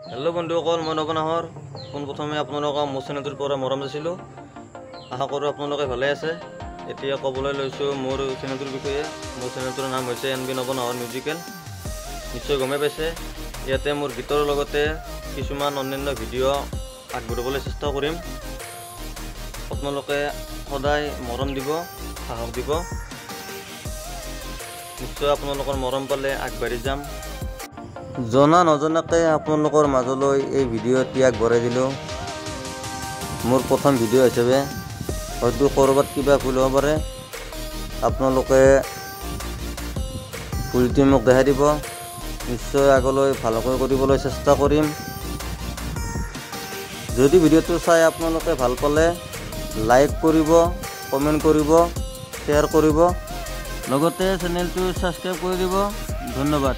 Hello' বন্ধুসকল, মই নৱ নাহৰ। পোনপ্ৰথমে আপোনালোকক মোৰ চেনেলটোৰ পৰা মৰম যাচিলোঁ। আশা কৰোঁ আপোনালোকে ভালে আছে। এতিয়া ক'বলৈ লৈছোঁ মোৰ চেনেলটোৰ বিষয়ে। মোৰ চেনেলটোৰ নাম হৈছে এন বি নৱ নাহৰ মিউজিকেল। নিশ্চয় গমেই পাইছে। ইয়াতে মোৰ গীতৰ লগতে কিছুমান অন্যান্য ভিডিঅ' আগবঢ়াবলৈ চেষ্টা কৰিম। আপোনালোকে সদায় মৰম দিব, সাহস দিব। নিশ্চয় আপোনালোকৰ মৰম পালে আগবাঢ়ি যাম। জনা নজনাকৈ আপোনালোকৰ মাজলৈ এই ভিডিঅ'টি আগবঢ়াই দিলোঁ মোৰ প্ৰথম ভিডিঅ' হিচাপে। হয়তো ক'ৰবাত কিবা ভুল হ'ব পাৰে, আপোনালোকে ভুলটি মোক দেখাই দিব। নিশ্চয় আগলৈ ভালকৈ কৰিবলৈ চেষ্টা কৰিম। যদি ভিডিঅ'টো চাই আপোনালোকে ভাল পালে লাইক কৰিব, কমেণ্ট কৰিব, শ্বেয়াৰ কৰিব, লগতে চেনেলটো ছাবস্ক্ৰাইব কৰি দিব। ধন্যবাদ।